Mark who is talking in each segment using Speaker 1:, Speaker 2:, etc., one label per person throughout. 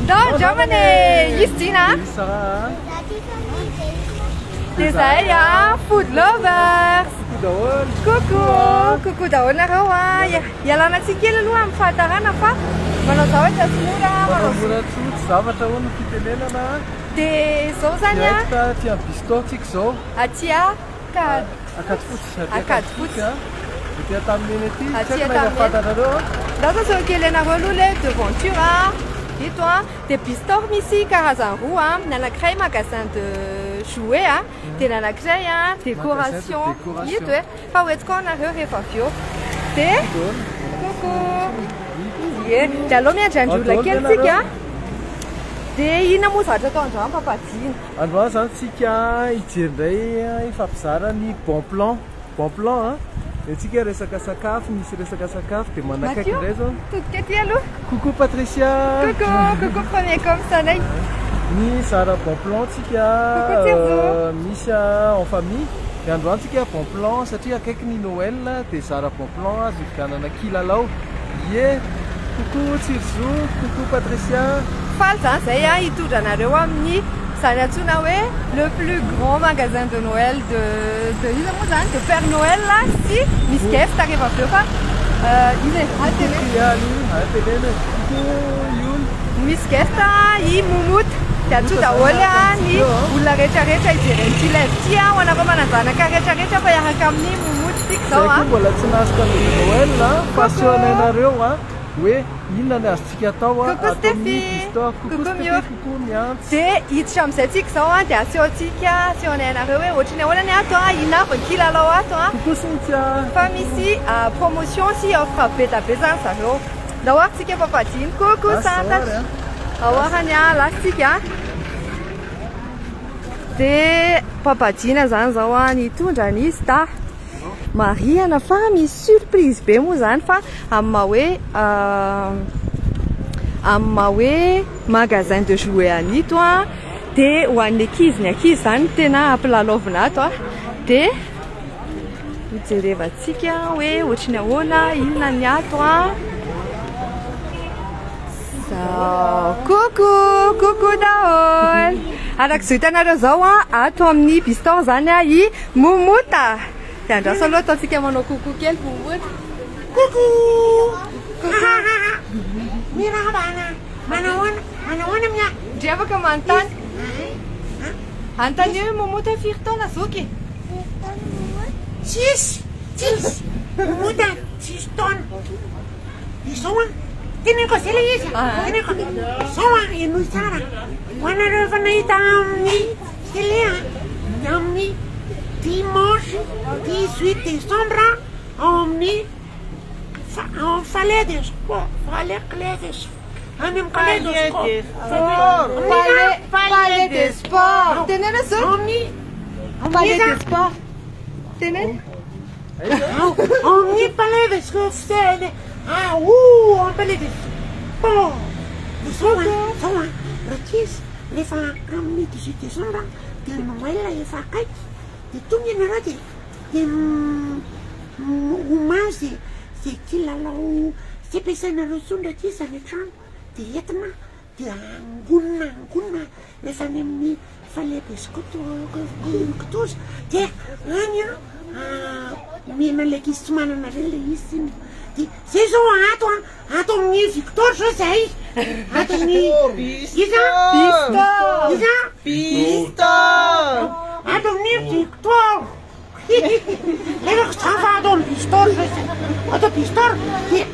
Speaker 1: Ndao andramana e! Izy Dina a!
Speaker 2: Izy Sarah a!
Speaker 1: Dia izahay a! Food lovers!
Speaker 2: Coucou daholo!
Speaker 1: Coucou! Coucou daholo nareo a! Ialana tsiny kely aloha amin'ny fahatarana fa manao zavatra tsy mora,
Speaker 2: manao mora tsy zavatra hono ny fitenenana.
Speaker 1: Dia izao izany a!
Speaker 2: Direct aty amin'ny Bistor tsika izao.
Speaker 1: Aty
Speaker 2: Ankadifotsy.
Speaker 1: Ankadifotsy.
Speaker 2: Aty Antanimena aty. Tsy haiko na efa fantatrareo a.
Speaker 1: Ndao zao aseho kely anareo aloha ilay devanture a. Ito a. Dia Bistor misy karazany roa a. Ny anankiray magasin de jouets a. Dia ny anankiray a décoration. Ito e. Fa hoentiko ao nareo rehefa avy eo. Dia coucou. Ie. Dia aleo miandry andry olona kely tsika. Dia inona moa zavatra atao androany Papa Dina?
Speaker 2: Androany izany tsika hijery indray hifampizara ny bon plan. Bon plan an! Dia tsika resaka sakafo, misy resaka sakafo dia manakaiky indray zao.
Speaker 1: Todika aty aloha.
Speaker 2: Coucou Patricia.
Speaker 1: Coucou, coucou premier comme soleil.
Speaker 2: Mizara bon plan tsika misy en famille. Dia androany tsika bon plan satria akaiky ny Noël dia zara bon plan azo hividianana kilalao. Ie! Coucou Tsirizo, coucou Patricia.
Speaker 1: Faly zany zay a hitondra anareo amin'ny zany antsoina hoe le plus grand magasin de Noël de de iza moa zany de Père Noël sy misy guest rehefa avy eo fa iza e ah télé.
Speaker 2: Coucou Ialy, ah télé e. Coucou Youl.
Speaker 1: Misy guest i Moumout dia antsoy daholo ny olona rehetra rehetra hijery an'ity live ity ho anareo manan-janaka rehetra rehetra fa hiaraka amin'ny Moumout tsika
Speaker 2: Zay
Speaker 1: zao
Speaker 2: koa
Speaker 1: a.
Speaker 2: mbola tsy nahazo cadeau de Noël fa
Speaker 1: Coucou.
Speaker 2: asehonay nareo hoe inona ny azontsika atao
Speaker 1: Coucou
Speaker 2: ato amin'ny
Speaker 1: Stéphie.
Speaker 2: Bistor. Coucou
Speaker 1: Coucou
Speaker 2: Stéphie,
Speaker 1: Mior.
Speaker 2: coucou Miantsy.
Speaker 1: Dia hiditra amin'izay tsika izao a, dia asehontsika, asehonay anareo hoe ohatry ny ahoana ny ato a, inona avy ny kilalao ato a.
Speaker 2: Coucou Cynthia.
Speaker 1: Fa misy promotion sy offre be da be zany zareo. Ndao ary tsika fampahadino. Coucou
Speaker 2: Lasa ao ary
Speaker 1: Santatra.
Speaker 2: a.
Speaker 1: Ao arany a, lasa tsika a. Dia papadina zany zao a, nitondra an'i Sta. Marihana fa misy surprise be moa zany fa amin'ny maha hoe amin'ny maha hoe magasin de jouets an'ito a, dia ho an'ny ankizy ny ankizy zany no tena ampilalaovina ato a, dia hojerevantsika hoe ohatry ny ahoana, inona ny ato a. Zao, coucou, coucou daholo. Araka izao hitanareo izao a, ato amin'ny Bistor zany a i Momota. Dia andraso aloha ataontsika manao coucou kely Momota.
Speaker 3: Coucou. Mirahaba ana. Manahoana? Manahoana mia?
Speaker 1: Ndry afaka manontany. Anontany hoe Momota firy taona zoky?
Speaker 3: Tsisy, tsisy. Momota tsisy taona. Izao an, teneniko zay ilay izy a, teneniko, izao an, henoy tsara, ho anareo efa nahita amin'ny télé an, dia amin'ny dimanche 18 décembre ao amin'ny fa- ao amin'ny palais des sports, palais clé des any amin'ny palais des sports,
Speaker 1: Palais, palais des sports. Teneno zoky.
Speaker 3: ao amin'ny
Speaker 1: Palais
Speaker 3: iza?
Speaker 1: des sports. Teneno.
Speaker 3: Ao amin'ny palais des sports, ah ouh, ao palais des sports. Izao an, izao an, rankizy, rehefa amin'ny 18 décembre dia Noël efa akaiky, dia tonga ianareo dia dia homano izay izay kilalao tsy ampiasainareo intsony rankizy any an-trano dia entina dia angonina angonina rehefa any amin'ny palais des kitoza dia any an omena ilay ankizy tsy manana ireny ilay izy tsinona dia zay zao ato an ato amin'ny Victor zao zay ato amin'ny iza
Speaker 1: Bistor.
Speaker 3: iza
Speaker 1: Bistor.
Speaker 3: ato amin'ny Victor lelako zany fa ato amin'ny Bistor zao zay ato Bistor dia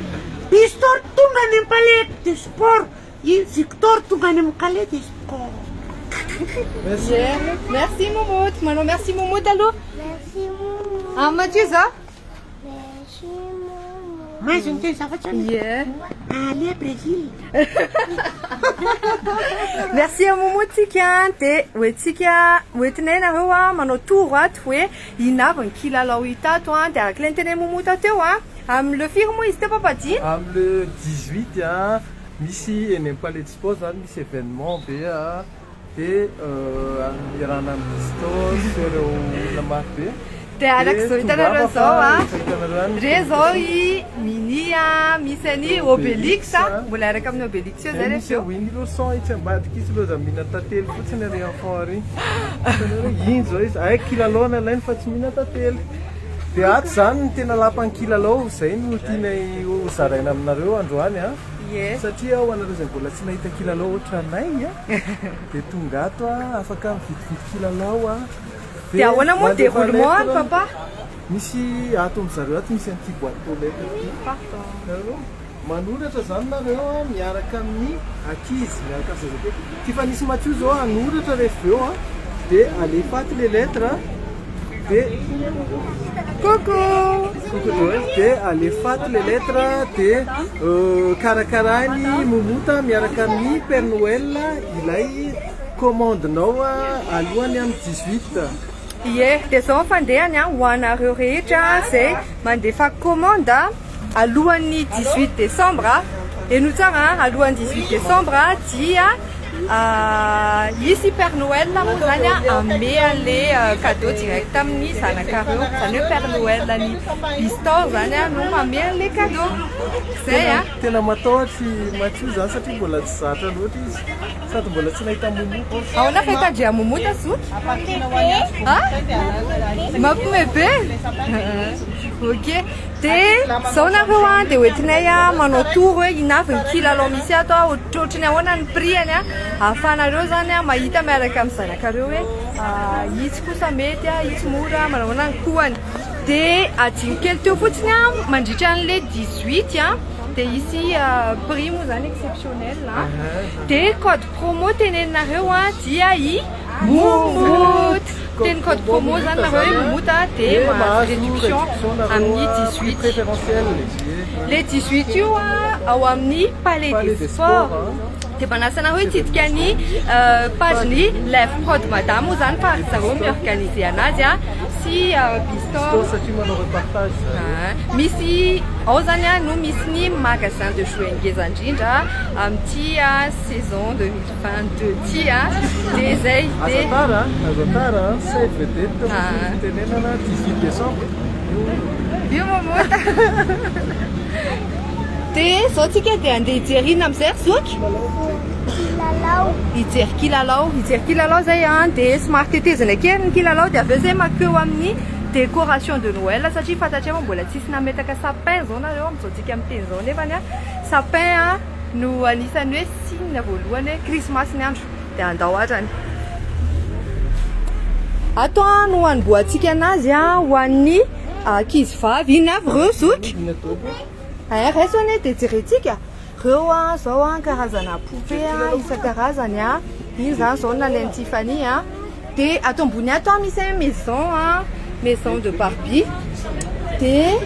Speaker 3: Bistor tonga any amin'ny palais des sports i Victor tonga any amin'ny palais des sports
Speaker 2: Merci.
Speaker 1: Yeah. Merci Moumout. Manao merci Moumout aloha.
Speaker 4: Merci Moumou.
Speaker 1: Ah Mathieu za?
Speaker 4: Merci Moumou.
Speaker 3: mahazo ny teny zavatra any
Speaker 1: Yeah.
Speaker 3: allez Brésil
Speaker 1: Merci à Moumout tsika dia hoentsika hoentinay nareo a manao tour ato hoe inona avy ny kilalao hita ato a dia araka ilay nitenen'i Moumout teo a amin'ny le firy moa izy teo Papa Dina?
Speaker 2: Amin'ny le 18 a, misy eny amin'ny palais de sport zany misy événement be a, dia miarahana amin'ny Bistor sy ireo olona maro be.
Speaker 1: Dia araka izao hitanareo izao a,
Speaker 2: Hitanareo any.
Speaker 1: re zao i Mini a, misy an'i Obélix a, mbola araka amin'ny Obélix eo zay
Speaker 2: Zay
Speaker 1: rehefa
Speaker 2: misy
Speaker 1: eo.
Speaker 2: Winnie l'ourson itsy ambadika itsy loza mihina tantely fotsiny ary enfant ary. Hitanareo, Iny zao izy, ay kilalao nalainy fa tsy mihina tantely. Dia ato zany ny tena lapan'ny kilalao, zay no tianay ho zaraina aminareo androany a.
Speaker 1: Ie.
Speaker 2: Satria ho anareo izay mbola tsy nahita kilalao ohatranay a, dia tonga ato a, afaka mividividy kilalao a.
Speaker 1: Dia ahoana moa
Speaker 2: mandefa
Speaker 1: déroulement any
Speaker 2: lettre.
Speaker 1: papa?
Speaker 2: Misy ato amin'ny zareo ato misy an'ity boîte aux lettres ity.
Speaker 1: Pardon.
Speaker 2: Nareo manoratra zany nareo a miaraka amin'ny ankizy, miaraka amin'ny zazakely. Tiffany sy Mathieu zao hanoratra rehefa avy eo a, dia alefa ato les lettres dia
Speaker 1: Coucou.
Speaker 2: Coucou daholo, dia alefa ato les lettres dia karakarainy Momota miaraka amin'ny Père Noël ilay commande-nao a alohany amin'ny 18.
Speaker 1: Ie, dia zao ny fandehany a, ho anareo rehetra zay mandefa commande a, alohan'ny 18 décembre a, henoy tsara a, alohan'ny 18 décembre a, dia hisy Père Noël moa zany a hanome an'le cadeau direct amin'ny zanakareo. Zany hoe Père Noël ny Bistor zany a no manome an'le cadeau. Zay a.
Speaker 2: Tena matahotra i Mathieu zany satria mbola tsy zatra loatra izy. Sady mbola tsy nahita Momo.
Speaker 1: Ahoana fahitandria Momota zoky? Ah? Mampime be? Ok. Dia zao nareo a, dia hoentinay a manao tour hoe inona avy ny kilalao misy ato a, ohatrohatry ny ahoana ny prix-ny a, ahafahanareo zany a mahita miaraka amin'ny zanakareo hoe itsy kosa mety a, itsy mora, manao ahoana ny coût-ny. Dia adino kely teo fotsiny a, mandritra an'le 18 a, dia hisy prix moa zany exceptionnel a. Dia code promo teneninareo a dia i Momota. Teny code promo zany nareo hoe Momota dia mahazo réduction amin'ny 18.
Speaker 2: Préférentiel.
Speaker 1: Le 18 io a ao amin'ny Palais
Speaker 2: Palais
Speaker 1: des
Speaker 2: des
Speaker 1: Sports.
Speaker 2: Sports,
Speaker 1: Dia manasa anareo hitsidika ny page-ny Live Prod Madame moa zany fa ry zareo mi-organiser anazy a sy Bistor.
Speaker 2: Bistor satria manao repartage zareo.
Speaker 1: Ah, misy ao zany a no misy ny magasin de jouets ngeza indrindra amin'ity a saison 2022 ty a. Dia zay
Speaker 2: Aza
Speaker 1: dia
Speaker 2: tara, aza tara, save the date
Speaker 1: Ah.
Speaker 2: fitenenana 18 décembre.
Speaker 1: Io Momota. Dia zao tsika dia andeha hijery inona amin'izay ry zoky?
Speaker 4: Kilalao.
Speaker 1: Hijery kilalao, hijery kilalao zay a, dia somary tetezina kely ny kilalao dia avy eo zay makeo amin'ny décoration de Noël satria fantatray fa mbola tsisy nametaka sapin zao nareo amin'izao tsika miteny zao nefany a sapin a no anisan'ny hoe signe voalohany hoe krismasy ny andro dia andao hatrany. Ato a no hanombohantsika anazy a ho an'ny ankizy vavy. Inona avy ireo zoky? Eh, raiso anie dia jerentsika. Ireo a zao a karazana poupée a isan-karazany a. Iny zany zao no nalain'i Tiffany a. Dia ato ambony ato a misy maison a, maison de Barbie. Dia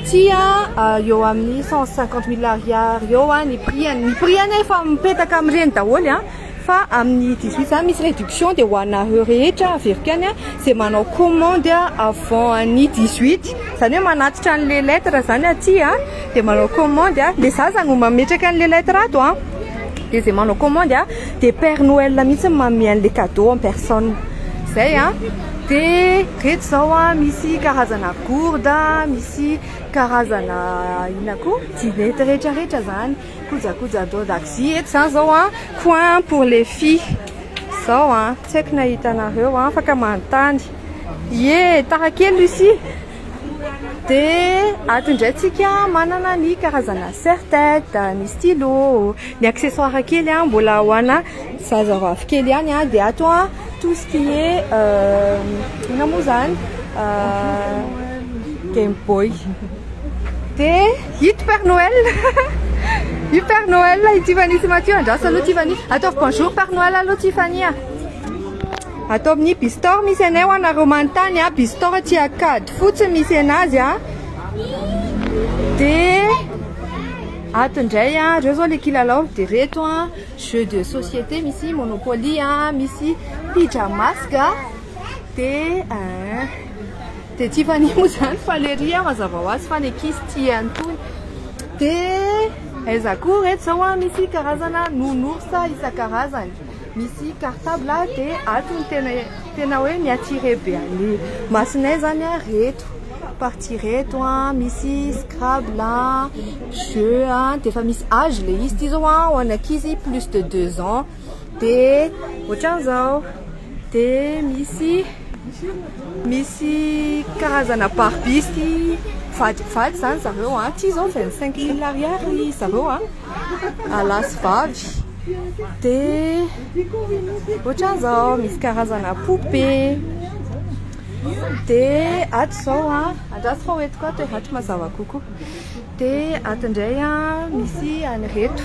Speaker 1: ty a eo amin'ny 150 000 ariary eo a ny prix-ny. Ny prix-ny efa mipetaka amin'ireny daholo a. Fa amin'ny 18 zany misy réduction dia ho anareo rehetra averiko ihany a, izay manao commande a avant ny 18, zany hoe manatitra an'le lettre zany aty a, dia manao commande a, le zaza no mametraka an'le lettre ato a. Dia izay manao commande a, dia Père Noël mihitsy no manome an'le cadeau en personne. Zay a. Dia reto zao a misy karazana gourde, misy karazana inona koa dinette rehetrarehetra zany. Kojakoja an-dakozia eto zany zao a, coin pour les filles. Zao a, tsy haiko na hitanareo a, afaka manontany. Ie, tara kely Lucie. Dia ato indray tsika manana ny karazana serre-tête, ny stylo, ny accessoire kely a, mbola ho ana zazavavy kely ihany a. Dia ato a, tout ce qui est inona moa zany? Game Boy. Dia ito Père Noël. Io Père Noël i Tiffany sy Mathieu andraso aloha Tiffany. Ataovy bonjour Père Noël aloha Tiffany a. Atao amin'ny Bistor misy anay ho anareo manontany a, Bistor aty Ankady fotsy misy anazy a. Dia ato indray a, reo zao le kilalao dia reto a, jeu de société misy Monopoly a, misy pyjamasque a. Dia dia Tiffany moa zany Valérie a, mazava ho azy fa ny ankizy tia an'itony. Dia aiza koa reto zao a, misy karazana nounours isan-karazany. Misy cartable dia ato no tena tena hoe mi-attirer be an'ny masonay zany a reto partie reto a misy scrabble a, jeu a, dia efa misy âge le izy ity zao a ho an'ny ankizy plus de 2 ans dia ohatran'izao dia misy misy karazana barbie sy mivadimpivady zany zareo a, ity zao 25 000 ariary zareo a, lahy sy vavy. Dia ohatran'izao, misy karazana poupée. Dia ato izao an, andraso fa hoentiko ato e, ato mazava kokoa. Dia ato indray an, misy an'ireto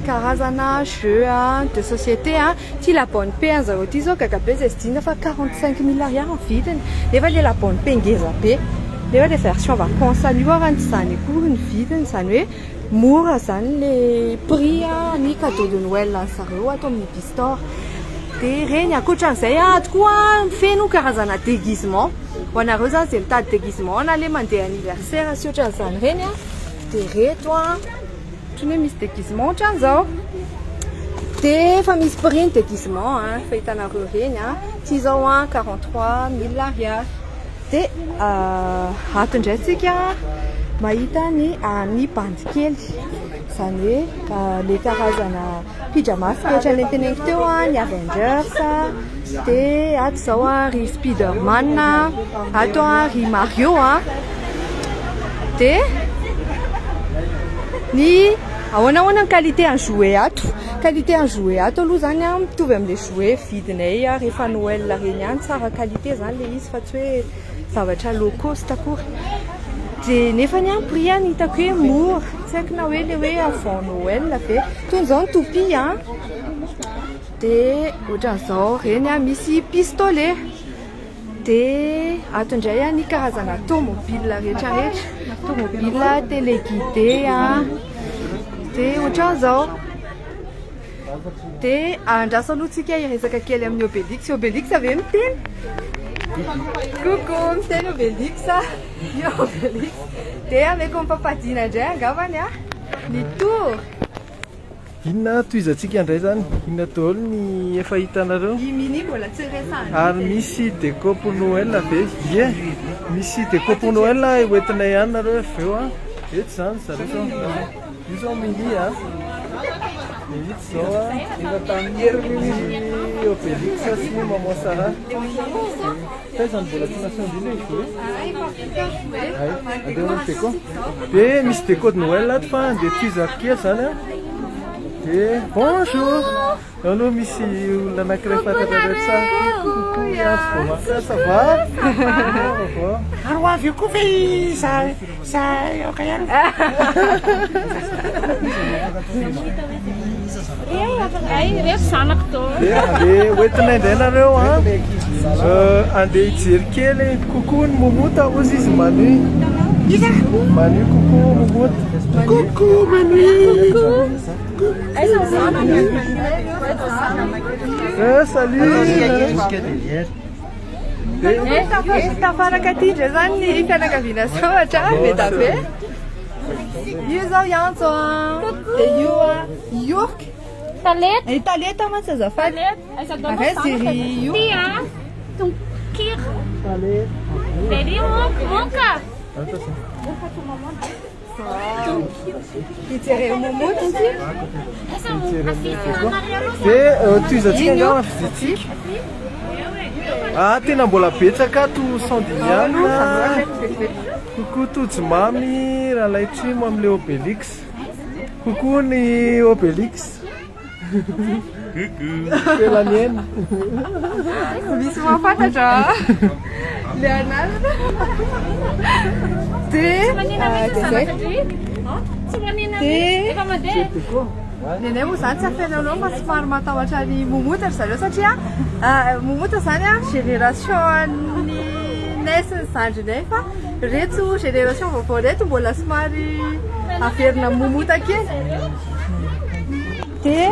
Speaker 1: karazana jeu de société. Ity la bonne paix an'zareo ity izao gaga be izay tsy dinina fa 45 000 ariary ny vidiny. Nefa ilay la bonne paix ngeza be. Nefa ilay version vacances an'io ary tsy izany akory ny vidiny, izany hoe Mora zany le prix ny cadeau de Noël any zareo ato amin'ny Bistore. Dia ireny, ankoatran'izay ato koa feno karazana déguisement. Ho anareo zany izay mitady déguisement na le mandeha anniversaire sy ohatran'izany ireny a, dia ireto a, ohatran'ny hoe misy déguisement ohatran'izao. Dia efa misy prix ny déguisement a, efa hitanareo ireny a. Ity izao a, 43 000 ariary. Dia ato indray tsika mahita ny an'ny bandy kely, izany hoe ilay karazana pyjamas ohatran'ny noteneniko teo ny Avengers, dia ato izao ry Spiderman, ato ry Mario, dia ny ahoana ahoana ny qualité an'ny jouet ato, qualité an'ny jouet ato aloha izany mitovy amin'ilay jouet vidinay rehefa Noël ireny ihany, tsara qualité izany ilay izy. Fa tsy hoe zavatra low cost akory. Dia nefany an, prix any hitako hoe mora. Tsy haiko na hoe ilay hoe avant Noël ve. Itony izao ny toupie an. Dia ohatran'izao ireny an, misy pistolet. Dia ato indray an, ny karazana tomobile rehetrarehetra. Tomobile téléguidé an. Dia ohatran'izao. Dia andraso aloha tsika hiresaka kely amin'ny Obélix. Obélix ve miteny? Coucou, miteny Obélix. Io Obélix. Dia ameko ny papadina indray angambany a. Ny tour.
Speaker 2: Inona tohizantsika indray izany? Inona daholo ny efa hitanareo?
Speaker 1: I Mini mbola tsy resahana.
Speaker 2: Ary misy déco pour Noël ve? Ie, misy déco pour Noël hoentinay ihany nareo avy eo a. Eto izany zareo zao. Io zao Mini a. Dia ito zao a. Efa tamin'ny heriny Obélix sy Maman Sarah. Taiza no mbola tsy nasian-dry ilay jouet? Hay, andeha hanao déco. Dia misy déco de Noël ato fa andeha tohizako kely zany a. Dia bonjour. Eo aloha misy olona anankiray fantatrareo tsara. Coucou, Coucou, ça va? Ça va?
Speaker 3: Ary ho avy eo koa ve i za za aoka ihany?
Speaker 5: Ireto zanako daholo.
Speaker 2: Dia andeha hoentinay indray nareo an. Andeha hijery kely. Coucou ny Momota hozy izy Manu.
Speaker 3: Iza?
Speaker 2: Manu coucou Momota.
Speaker 3: Coucou Manu.
Speaker 2: Eh, salut.
Speaker 1: Tafaraka aty indray zany ny fianakaviana sambatra be da be. Io zao i Antso a, dia io a, i York.
Speaker 5: Taleta.
Speaker 1: I Taleta mantsy azafady. Araiza iry io.
Speaker 5: Ty a, tonkira. Very moka.
Speaker 1: Hijery momoto izy.
Speaker 2: Dia tohizantsika angamba fizitsika. Ah, tena mbola betsaka ato Sandiniana. Coucou Tojo Mamy, Ralaitrimo amin'ilay Obélix. Coucou ny Obélix. Coucou. Tena
Speaker 1: Misy mahafantatra le anarana. Dia dia zay. Dia Nenay moa zany tsy afenina anao fa somary matahotra ny momota ry zareo satria momota zany a génération an'ny nay sy ny zandrinay fa reto génération vaovao reto mbola somary averina momota kely. Dia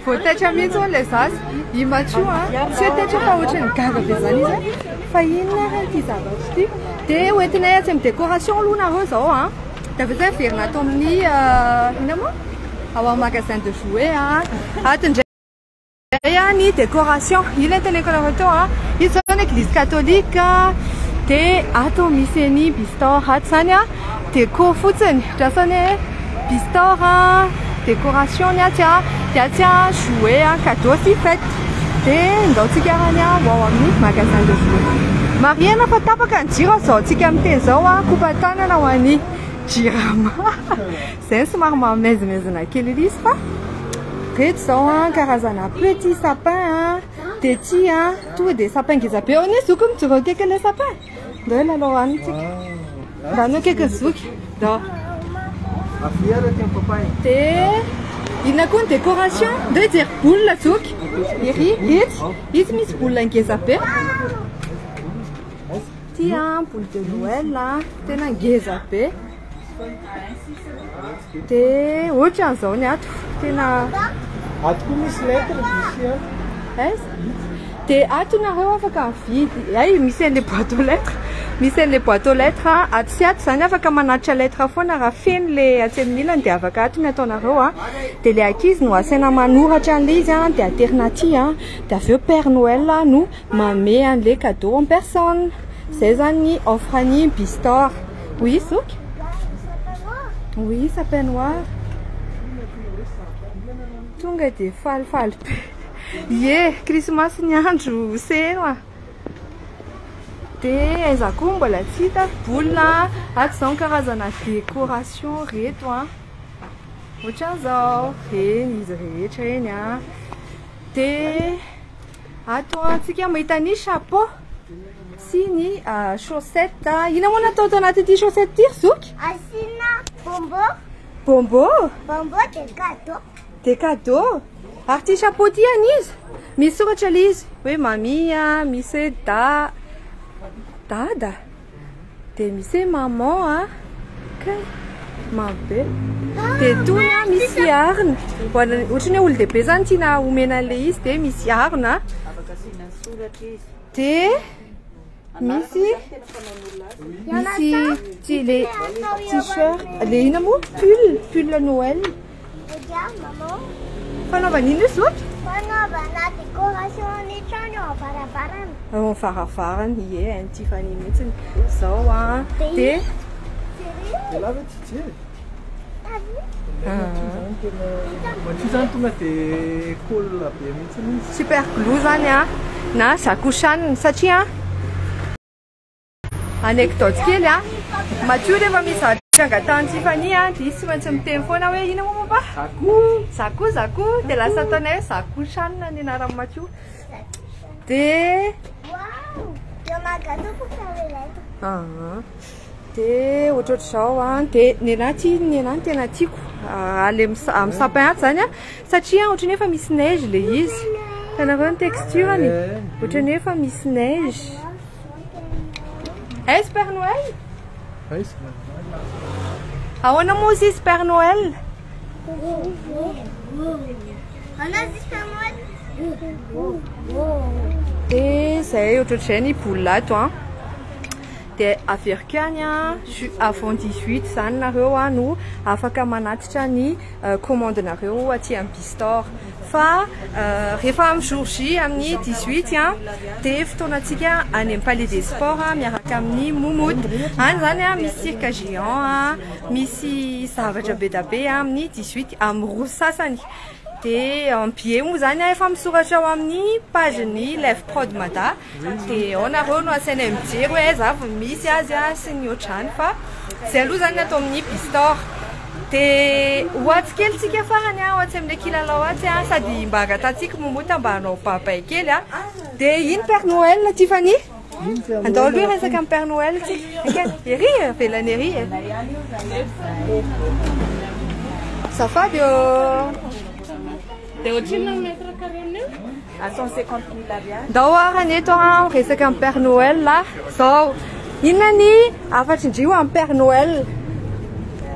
Speaker 1: Vao taitra mihitsy hono ilay zaza. I Mathieu a, tsy hoe taitra fa ohatran'ny gaga be izany izy hoe fa inona ary ity zavatra ity. Dia hoentinay atsy amin'ny décoration aloha nareo izao a. Dia avy eo izay miverina ato amin'ny inona moa? Ao amin'ny magasin de jouets a. Ato indray a ny décoration. Io ilay teneniko anareo teo a. Io izao ny église catholique. Dia ato misy ny Bistor. Ato izany a déco fotsiny. Ohatrany hoe Bistor a, décoration ny atsy a, dia atsy a jouet a, cadeau sy fête. Dia ndao tsika ary any a ho ao amin'ny magasin de jouet. Marihana fa tapaka ny jiro izao tsika miteny izao a, kopa-tanana ho an'ny Jirama. Izay no somary mahamaizimaizina kely ilay izy fa reto izao a karazana petit sapin a, dia ity a tonga dia sapin ngeza be. Ao anie zoky mijoro akaiky ilay sapin. Ndao hilalao hanina tsika. Ndao akaiky ny zoky. Ndao.
Speaker 2: Avia ary aty amin'ny papa e.
Speaker 1: Dia inona koa ny décoration? Ndao hijery boule zoky. Ery, etsy. Itsy misy boule ngeza be. Ity a, boule de Noël a, tena ngeza be. Dia ohatran'izao ny ato. Tena
Speaker 2: Ato koa misy lettre, misy ihany.
Speaker 1: Aiza? Dia ato nareo afaka mividy. Ay, misy an'ilay boîte aux lettres. Misy an'ilay boîte aux lettres ato sy ato izany afaka manatitra lettre foana raha feno ilay atsy amin'ny ilany dia afaka ato ny ataonareo a. Dia ilay ankizy no asaina manoratra an'ilay izy a, dia aterina aty a. Dia avy eo Père Noël no manome an'ilay cadeau en personne. Izay izany ny offre ny Bistor. Oui, zoky? Oui, sapin noir. Tonga dia falifaly be. Ie, krismasy ny andro seno a. Dia aiza koa mbola tsy hita boule. Ato izao ny karazana décoration reto a. Ohatran'izao. Eny izy rehetra eny a. Dia ato antsika mahita ny chapeau sy ny chaussette. Inona moa natao tao anatin'ity chaussette ity ry zoky?
Speaker 4: Asiana bonbon.
Speaker 1: Bonbon?
Speaker 4: Bonbon dia cadeau.
Speaker 1: Dia cadeau. Ary ity chapeau ity an'iza? Misy soratra ilay izy hoe mamie, misy hoe da, dada, dia misy hoe maman a. Kay, mamy be. Dia itony a, misy harona. Ho an'ny, ohatran'ny hoe olon-dehibe izany tiana omena an'ilay izy dia misy harona.
Speaker 6: Afaka asiana soratra izy.
Speaker 1: Dia misy misy ty le t-shirt, le inona moa? Pull, pull Noël.
Speaker 4: Regarde maman.
Speaker 1: Fanaovana inona io zoky?
Speaker 4: Fanaovana décoration ny trano eo am-varavarana.
Speaker 1: Eo am-varavarana, ie, hain'i Tiffany mihitsy. Zao a, dia
Speaker 2: Ialahy ve tsy hijery? Matio zany tonga dia cool be mihitsy izy.
Speaker 1: Super glue zany a, na Zakushan satria anecdote kely a, Matio rehefa misy zavatra angatahan'i Tiffany a, dia izy tsy maintsy miteny foana hoe inona moa papa?
Speaker 2: Zaku.
Speaker 1: Zaku, Zaku, dia lasa ataonay hoe Zakushan ny anaran'i Matio. Dia
Speaker 4: Waouh, il y en a gâteau pour faire les lettres.
Speaker 1: Ah. Dia ohatrohatr'izao an, dia ny anahy ty, ny anahy no tena tiako le amin'ny sapin ato zany an, satria ohatran'ny efa misy neige le izy. Hitanareo ny texture-ny? Ohatran'ny efa misy neige. Aiza Père Noël?
Speaker 2: Aiza?
Speaker 1: Ahoana moa izy Père Noël?
Speaker 4: Ahoana izy Père Noël?
Speaker 1: Dia izay ohatrohatr'izay ny boule ato an. Dia averiko ihany an, avant 18 izany nareo an no afaka manatitra ny commande nareo aty amin'ny Bistor. Fa rehefa amin'ny jour J amin'ny 18 an, dia fotoanantsika any amin'ny Palais des Sports miaraka amin'ny Moumout. Any izany an misy cirque géant an, misy zavatra be dia be amin'ny 18 amin'ny roa sasany. Dia en billet moa izany an efa misoratra ao amin'ny page ny Live Prod Mada. Dia ao nareo no asainay mijery hoe aiza avy no misy azy sy ny ohatr'izany fa izay aloha izany ny atao amin'ny Bistor. Dia ho atsy kely tsika farany ho atsy amin'ilay kilalao atsy sady mba angatahantsika Momota mba hanao babay kely a. Dia iny Père Noël Tiffany? Andao aloha hiresaka amin'ny Père Noël tsika. Akaiky, ery e, avelany ery e. Azafady ô.
Speaker 5: Dia ohatrinona ny mètre carré amin'io? À 150 000 ariary.
Speaker 1: Ndao ary ny eto an, miresaka amin'ny Père Noël a. Zao. Inona ny hafatr'indry ho an'i Père Noël?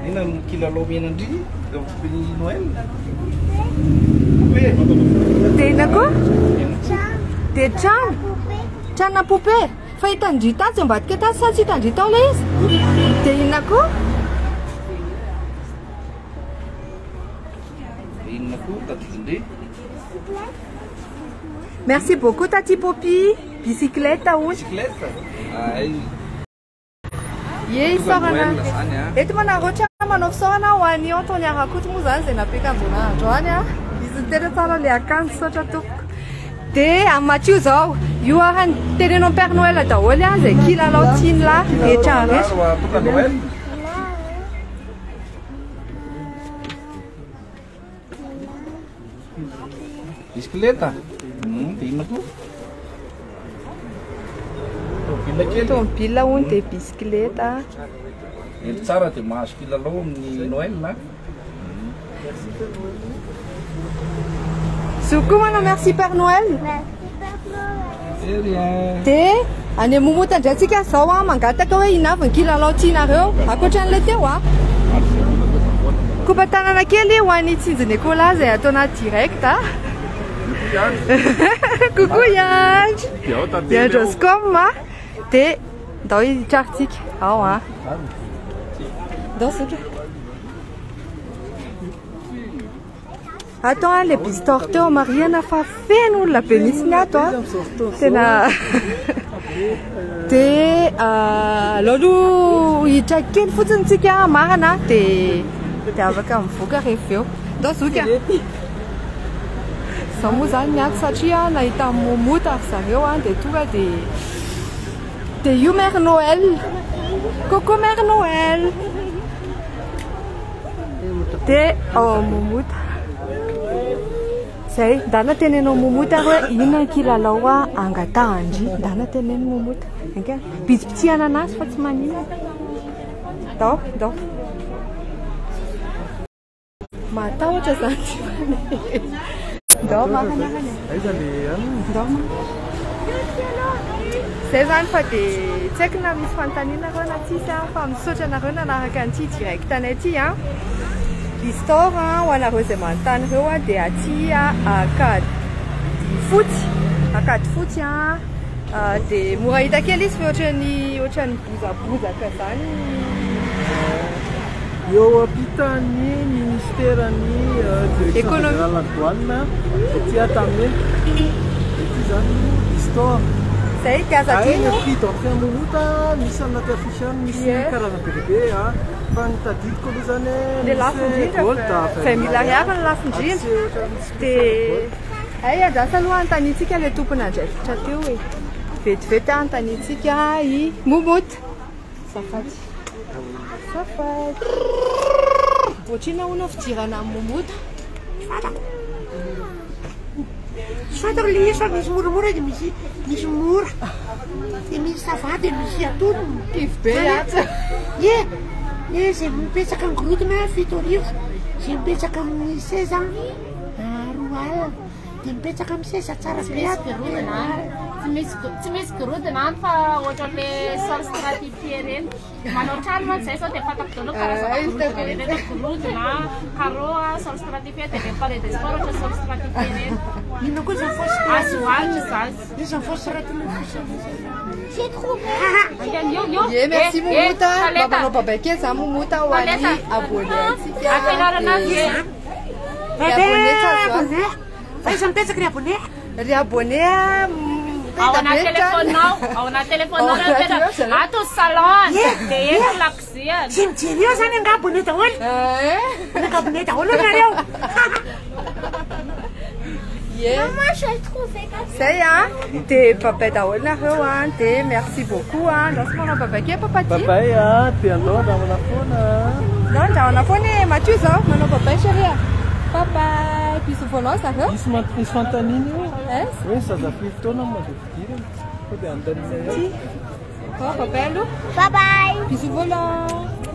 Speaker 7: Inona no kilalao omena an-dry amin'ny Noël? Poupée.
Speaker 1: Dia inona koa? Dia trano. Tranona poupée. Fa hitan-dry tatsy ambadika tatsy sa tsy hitan-dry tao ilay izy? Dia inona koa?
Speaker 7: Dia inona koa tadidin-dry?
Speaker 1: Merci beaucoup Tati Poppy. Bicyclette hono.
Speaker 7: Bicyclette? Ay.
Speaker 1: Ie, isaorana.
Speaker 7: Noël zany a.
Speaker 1: Eto manararaotra manao fisaorana ho an'i Antonia Rakoto moa zany izay nampiakanjoana androany a. Izy no tena tsara le akanjo, misaotra tompoko. Dia amin'ny Matio izao, io ara ny teneno amin'ny Père Noël daholo a, izay kilalao tiany lahy rehetra rehetra.
Speaker 7: Tonga Noël. Bisikileta? Dia inona koa? Tomobile kely.
Speaker 1: Tomobile hono dia bisikileta.
Speaker 7: Eny tsara dia mahazo kilalao amin'ny Noël a.
Speaker 1: Zo koa manao merci Père Noël.
Speaker 4: Merci Père Noël.
Speaker 7: De rien.
Speaker 1: Dia any Momota indray tsika izao a, mangataka hoe inona avy ny kilalao tianareo ankoatra an'ilay teo a. Kopa tanana kely ho an'i Tsinjo Nicolas izay atao anaty direct a. Coucou Yandry. Yandry Oscom a. Dia ndao hitraritsika ao a. Ndao zoky. Ato a le Bistor teo marihana fa feno olona be mihitsy ny ato a. Tena dia aleo aloha hiditra kely fotsiny tsika marina dia dia afaka mivoaka rehefa eo. Ndao zoky a. Zao moa zany ny ato satria nahita momota ry zareo a dia tonga dia dia io Mère Noël. Coucou Mère Noël. Dia ao Momota. Zay, ndana teneno Momota hoe inona ny kilalao angatahan-dry. Ndana teneno Momota. Enga, bitsibitsihana anazy fa tsy maninona. Ndao, ndao. Matahotra zany tsy maninona. Ndao marina arany.
Speaker 2: Aiza le anona?
Speaker 1: Ndao marina. Zay zany fa dia tsy haiko na misy fanontaniana nareo na tsisy a, fa misaotra anareo nanaraka an'ity direct anay ity a. Bistor a, ho anareo izay manontany ireo a, dia aty Ankadifotsy, Ankadifotsy a, dia mora hita kely izy fa ohatran'ny ohatran'ny bozabozaka zany.
Speaker 2: Eo ampitan'ny ministeran'ny direction générale ny douane ety Antanimena. Ety zany no Bistor.
Speaker 1: Zay dia aza
Speaker 2: Hay
Speaker 1: adino.
Speaker 2: ny prix d'entrée Momota misy anaty affiche any misy karazany be dia be a. Fa ny tadidiko aloha zany
Speaker 1: Le lafo
Speaker 2: misy
Speaker 1: indrindra
Speaker 2: gold
Speaker 1: 20 000 ariary ny lafo indrindra.
Speaker 2: Accès ohatran'ny tsy
Speaker 1: Dia hay andrasa aloha anontaniantsika ilay tompon'andraikitra teo e. Vetivety anontaniantsika i Momota. Azafady. Azafady. Ohatr'inona hono fidirana amin'ny Momota?
Speaker 3: Tsy fantako. Tsy fantako le izy fa misy moramora dia misy misy mora. Dia misy ça va dia misy antonony.
Speaker 1: Kivy be atsy.
Speaker 3: Ie, ie izay mipetraka amin'ny gorodona 7000, izay mipetraka amin'ny seza 20 alina. Dia mipetraka amin'ny seza tsara be ato.
Speaker 5: Tsy misy tsy misy gorodona any fa ohatran'le sol stratifié reny. Manao trano mantsy zay sao dia fantako daholo karazana gorodona reny hoe gorodona, carreau, sol stratifié dia le palais des sports ohatra sol stratifié reny.
Speaker 3: Inona koa izany faux
Speaker 5: Azo hohanina izany.
Speaker 3: Inona izany faux stratifié?
Speaker 4: J'ai trouvé.
Speaker 5: Io io.
Speaker 1: Ye, merci
Speaker 5: Eh,
Speaker 1: Momota.
Speaker 5: eh,
Speaker 1: Mba manao babay kely za Momota ho an'ny
Speaker 5: Paleta.
Speaker 1: abonné antsika.
Speaker 5: Ampianarana azy e.
Speaker 1: Ry abonné tsy azo
Speaker 3: Abonné. Fa iza mipetraka ry abonné?
Speaker 1: Ry abonné a,
Speaker 5: Ao anaty telefonao, ao anaty telefonao
Speaker 1: Ao
Speaker 5: reo
Speaker 1: anaty
Speaker 5: mipetraka.
Speaker 1: eo zalahy.
Speaker 5: Ato salon,
Speaker 3: Ye,
Speaker 5: dia eto lakozia.
Speaker 3: Tsy mijery eo zany angaha abonné daholo?
Speaker 1: Eh.
Speaker 3: Angaha abonné daholo nareo?
Speaker 1: Ye.
Speaker 4: Maman, j'ai trouvé comme ça.
Speaker 1: Zay a, dia babay daholo nareo a, dia merci beaucoup a. Andraso manao babay kely papa ty.
Speaker 2: Babay a, dia andao andramana foana.
Speaker 1: Andao andramana foana e, Mathieu zao manao babay chérie a. Bye bye, bisous volant zareo.
Speaker 2: Misy misy fanontaniana io.
Speaker 1: Eh?
Speaker 2: Hoe zaza firy taona no mandeha fidirana? Sao dia anontaniana ihany.
Speaker 1: Oh, babay aloha.
Speaker 4: Bye bye.
Speaker 1: Bisous volant.